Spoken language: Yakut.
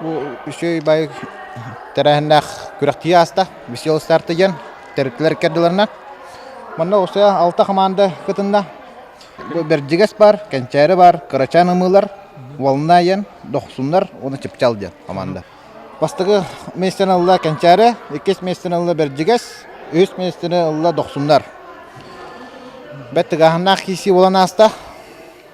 Бу үчүгэй бай тэрээһиннээх күрэхтии ааста. Веселый старт диэн тэрилтэлэр иккэрдилэринэн. Манна осуя алта хамаанда кытынна. Бу Бэрдьигэс бар, Кэнчээри бар, Кырачаан ымыылар, Волна диэн, Дохсуннар уонна Чыпчал диэн команда. Бастакы миэстэни ылла Кэнчээри, иккис миэстэни ылла Бэрдьигэс, үһүс миэстэни ылла Дохсуннар. Бэрт тыгааһыннаах киирсии буолан ааста.